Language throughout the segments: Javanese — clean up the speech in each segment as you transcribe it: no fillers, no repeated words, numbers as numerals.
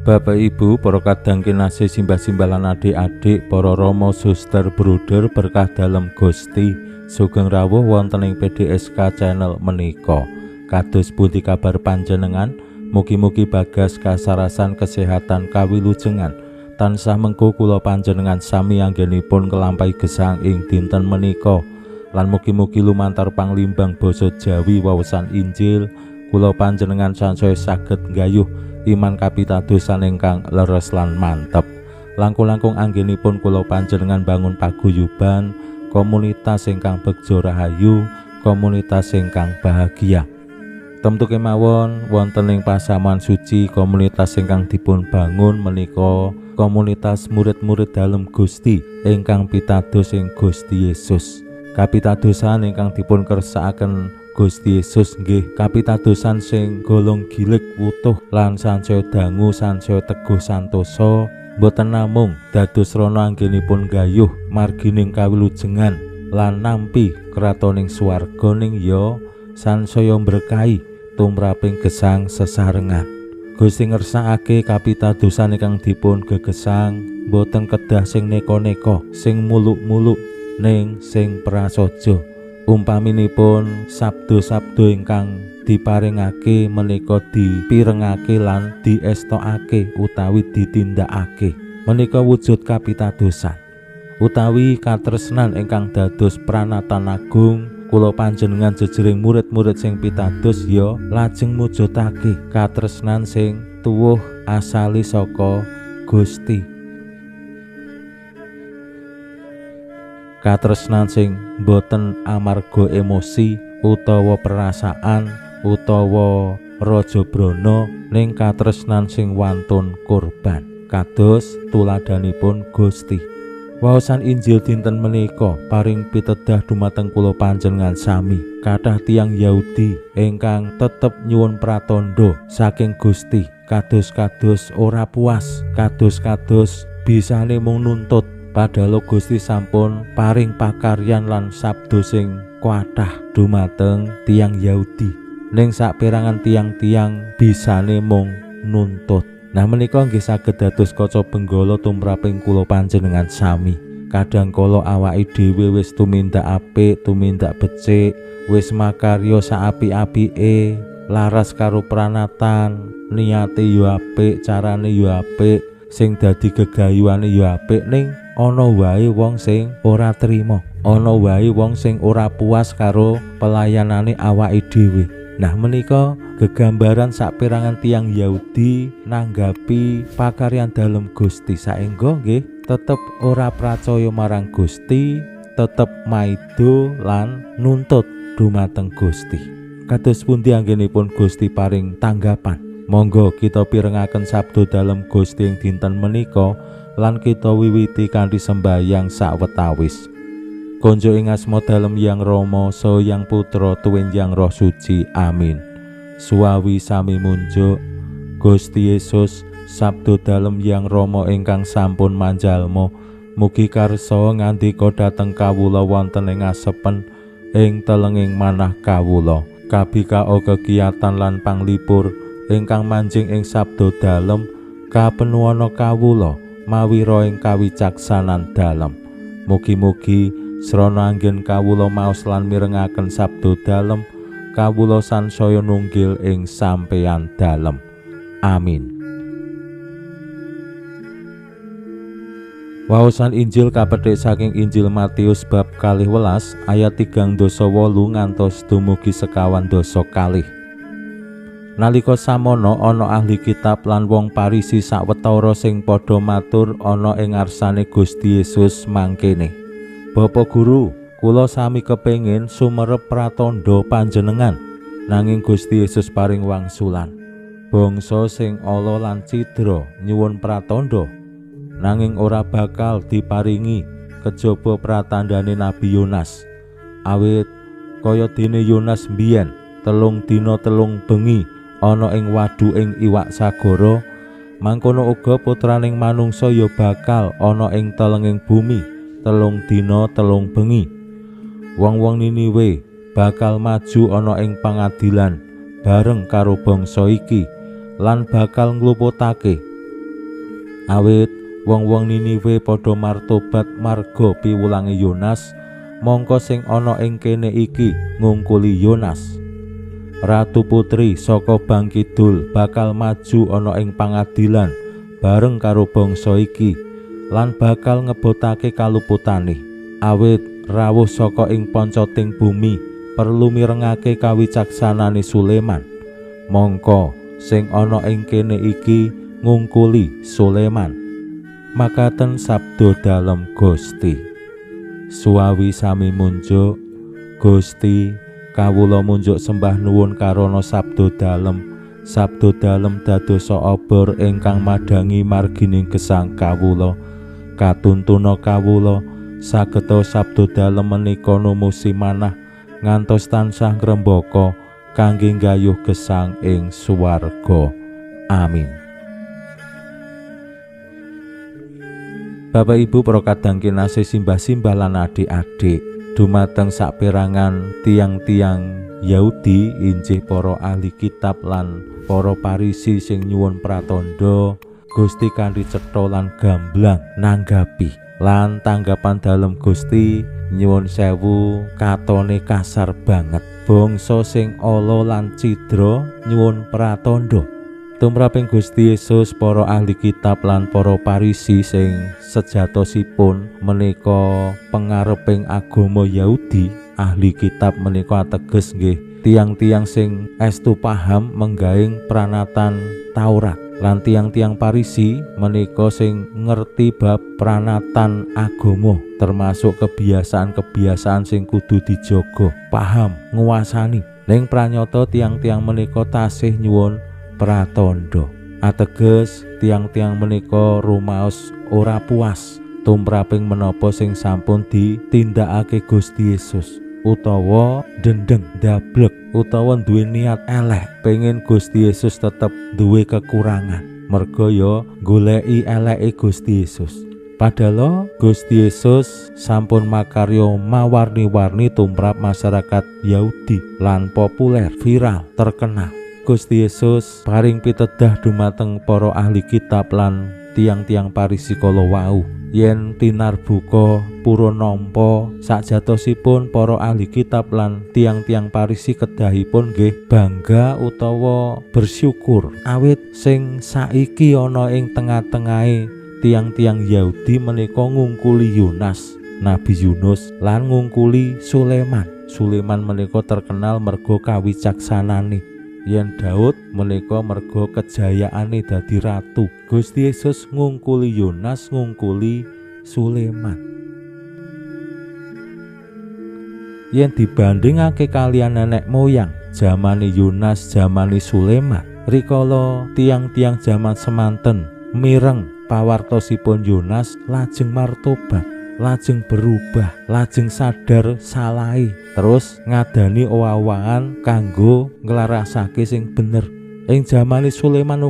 Bapak Ibu, para kadang kinasih, simbah-simbah lan adik-adik, para rama, suster, bruder, berkah dalem Gusti, sugeng rawuh wonten ing PDSK channel menika. Kados pundi kabar panjenengan? Mugi-mugi bagas kasarasan kesehatan kawilujengan. Tansah mengko kula panjenengan sami anggenipun nglampahi gesang ing dinten menika. Lan mugi-mugi lumantar panglimbang basa Jawi wawasan Injil kula panjenengan sansaya saged nggayuh iman kapitadosan ingkang leres lan mantep. Langkung-langkung anggenipun kula panjenengan bangun paguyuban komunitas ingkang begja rahayu, komunitas ingkang bahagia. Temtu kemawon wonten ing pasamuan suci komunitas ingkang dipun bangun menika komunitas murid-murid dalem Gusti ingkang pitados ing Gusti Yesus. Kapitadosan ingkang dipun kersakaken Gusti Yesus nggih kapitadosan sing golong gilig wutuh lan sansaya dangu sansaya teguh santosa, boten namung dados srana anggenipun gayuh margining kawilujengan lan nampi kratoning swarga, ning ya sansaya mberkahi tumraping gesang sesarengan. Gusti ngersakake kapitadosan ingkang dipun gegesang boten kedah sing neka-neka, sing muluk-muluk, ning sing prasaja. Umpaminipun sabdo-sabdo ingkang diparingake menika dipirengake lan diestokake utawi ditindakake. Menika wujud kapitadosan utawi katresnan ingkang dados pranatan agung kula panjenengan jejering murid-murid sing pitados ya lajeng mujudake katresnan sing tuwuh asale saka Gusti. Katresnan sing boten amarga emosi utawa perasaan utawa raja brana, ning katresnan sing wantun kurban kados tuladanipun Gusti. Waosan Injil dinten menika paring pitedah dumateng kula panjenengan sami. Kathah tiyang Yahudi ingkang tetep nyuwun pratandha saking Gusti, kados-kados ora puas, kados-kados bisane mung nuntut. Padahal Gusti sampun paring pakaryan lan sabdo sing kathah dumateng tiyang Yahudi, ning saperangan tiyang-tiyang bisane mung nuntut. Nah menika nggih saged dados kaca benggala tumraping kula panjenengan sami. Kadang kala awake dhewe wis tumindak apik, tumindak becik, wis makarya saapik-apike, laras karo pranatan, niate yo apik, carane yo apik, sing dadi gegayuhane yo apik, ning ana wae wong sing ora trima, ana wae wong sing ora puas karo pelayanane awake dhewe. Nah menika gegambaran saperangan tiyang Yahudi nanggapi pakaryan dalem Gusti saengga nggih tetep ora pracaya marang Gusti, tetep maido lan nuntut dumateng Gusti. Kados pundi anggenipun Gusti paring tanggapan? Monggo kita pirengaken sabdo dalem Gusti ing dinten menika lan kita wiwiti kanthi sembahyang sawetawis. Konjo ing asma dalem Yang Rama, saha Yang Putra, tuwin Yang Roh Suci. Amin. Suwawi sami munjuk Gusti Yesus, sabdo dalem Yang Rama ingkang sampun manjalma, mugi karsa ngandika dhateng kawula wonten ing asepen ing telenging manah kawula. Kabikao kekiyatan lan panglipur ingkang manjing ing sabdo dalem kapenuwana kawula mawira ing kawicaksanan dalem. Mugi-mugi srana anggen kawula maos lan mirengaken sabdo dalem, kawula sansaya nunggil ing sampeyan dalem. Amin. Waosan Injil kapethik saking Injil Matius bab 12 ayat 38 ngantos dumugi 22. Nalika samono ana ahli kitab lan wong Parisi sawetara sing padha matur ana ing ngarsane Gusti Yesus mangkene. Bapak Guru, kula sami kepengin sumerep pratandha panjenengan. Nanging Gusti Yesus paring wangsulan. Bangsa sing ala lan cidra nyuwun pratandha. Nanging ora bakal diparingi kejaba pratandhane Nabi Yonas. Awit kaya dene Yonas mbiyen 3 dina 3 bengi ana ing wadhuking iwak sagara, mangkono uga putraning manungsa ya bakal ana ing telenging bumi 3 dina 3 bengi. Wong-wong Niniwe bakal maju ana ing pangadilan bareng karo bangsa iki lan bakal ngluputake. Awit wong-wong Niniwe padha martobat marga piwulange Yonas, mongko sing ana ing kene iki ngungkuli Yonas. Ratu putri saka Bangkidul bakal maju ana ing pangadilan bareng karo bangsa iki lan bakal ngebotake kaluputane. Awit rawuh saka ing poncoting bumi perlu mirengake kawicaksanane Sulaiman, mongko sing ana ing kene iki ngungkuli Sulaiman. Makaten sabda dalem Gusti. Suwawi sami munjuk Gusti, kawula munjuk sembah nuwun karana sabda dalem. Sabda dalem dadosa obor ingkang madhangi margining gesang kawula. Katuntuna kawula sageta sabda dalem menika numusi manah ngantos tansah ngrembaka kangge nggayuh gesang ing swarga. Amin. Bapak Ibu para kadang kinasih, simbah-simbah lan adik-adik, dumateng saperangan tiang-tiang Yahudi injih para ahli kitab lan para Parisi sing nyuwun pratandha, Gusti kanthi cetha lan gamblang nanggapi. Lan tanggapan dalem Gusti nyuwun sewu katone kasar banget. Bangsa sing ala lan cidra nyuwun pratandha. Tumraping Gusti Yesus, para ahli kitab lan para Parisi sing sejatosipun menika pengareping agama Yahudi, ahli kitab menika ateges nggih tiang-tiang sing estu paham menggaing pranatan Taurat, lan tiang-tiang Parisi menika sing ngerti bab pranatan agama, termasuk kebiasaan-kebiasaan sing kudu dijaga, paham, nguasani. Ning pranyata tiang-tiang menika tasih nyuwun pratandha. Ateges tiang-tiang menika rumaos ora puas tumraping menapa sing sampun ditindakake Gusti Yesus, utawa dendeng dablek, utawa duwe niat elek pengen Gusti Yesus tetep duwe kekurangan, merga ya goleki eleke Gusti Yesus. Padahal Gusti Yesus sampun makarya mawarni-warni tumrap masyarakat Yahudi lan populer, viral, terkenal. Gusti Yesus paring pitedah dumateng para ahli kitab lan tiang-tiang Parisi kala wau yen tinarbuka purun nampa sajatosipun para ahli kitab lan tiang-tiang Parisi kedahipun nggih bangga utawa bersyukur awit sing saiki ana ing tengah-tengahe tiang-tiang Yahudi menika ngungkuli Yonas, Nabi Yunus, lan ngungkuli Sulaiman. Sulaiman menika terkenal merga kawicaksanane. Yen Daud menika merga kejayaane dadi ratu. Gusti Yesus ngungkuli Yonas, ngungkuli Sulaiman. Yen dibandingake kalian nenek moyang jamane Yonas, jamane Sulaiman, rikala tiang-tiang jaman semanten mireng pawartosipun Yonas lajeng martobat, lajeng berubah, lajeng sadar salahe, terus ngadani owah-owahan kanggo nglarasake sing bener. Ing jamane Sulaiman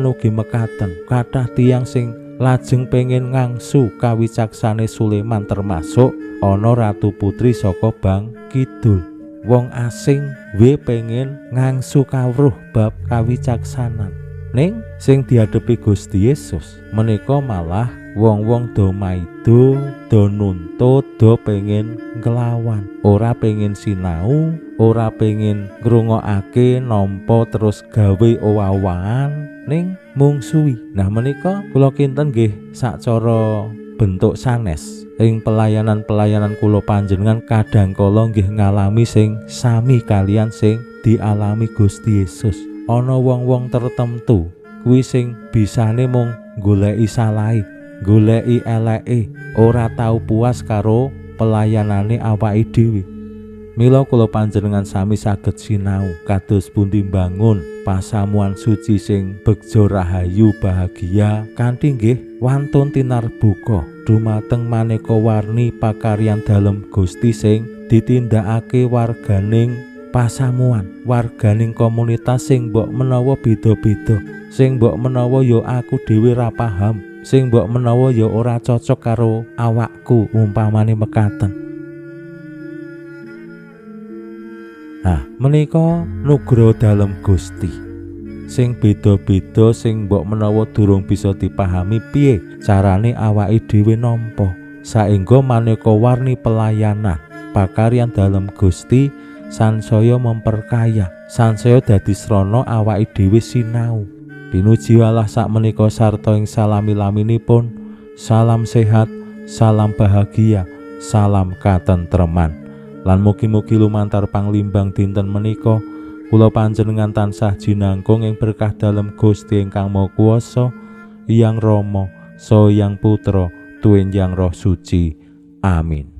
ugi mekaten kathah tiyang sing lajeng pengen ngangsu kawicaksane Sulaiman, termasuk ana ratu putri saka Bang Kidul. Wong asing we pengen ngangsu kawruh bab kawicaksanan. Ning sing diadepi Gusti Yesus menika malah wong-wong do maido, do nuntut, do pengen nglawan, ora pengen sinau, ora pengen ngrungokake, nampa terus gawe owah-owahan, ning mungsuhi. Nah menika kula kinten nggih sacara bentuk sanes ing pelayanan-pelayanan kula panjenengan kadang kala nggih ngalami sing sami kalian sing dialami Gusti Yesus. Ana wong-wong tertentu kuwi sing bisane mung goleki salahe, goleki eleke, ora tau puas karo pelayanane awake dhewe. Mila kula panjenengan sami saged sinau kados pundi mbangun pasamuan suci sing begja rahayu bahagia kanthi nggih wantun tinarbuka dumateng maneka warni pakaryan dalem Gusti sing ditindakake warganing pasamuan, warganing komunitas sing mbok menawa beda-beda, sing mbok menawa ya aku dhewe ra paham, sing mbok menawa ya ora cocok karo awakku umpamane mekaten. Nah, menika nugroho dalem Gusti sing beda-beda sing mbok menawa durung bisa dipahami piye carane awake dhewe nampa saengga maneka warni pelayanan pakaryan dalem Gusti sansaya memperkaya, sansaya dadi srana awake dhewe sinau. Pinuji Allah sakmenika sarta ing salami-laminipun. Salam sehat, salam bahagia, salam katentreman. Lan mugi-mugi lumantar panglimbang dinten menika kula panjenengan tansah jinangkung ing berkah dalem Gusti ingkang Maha Kuwasa, Hyang Rama, Saha Hyang Putra, Tuwin Hyang Roh Suci. Amin.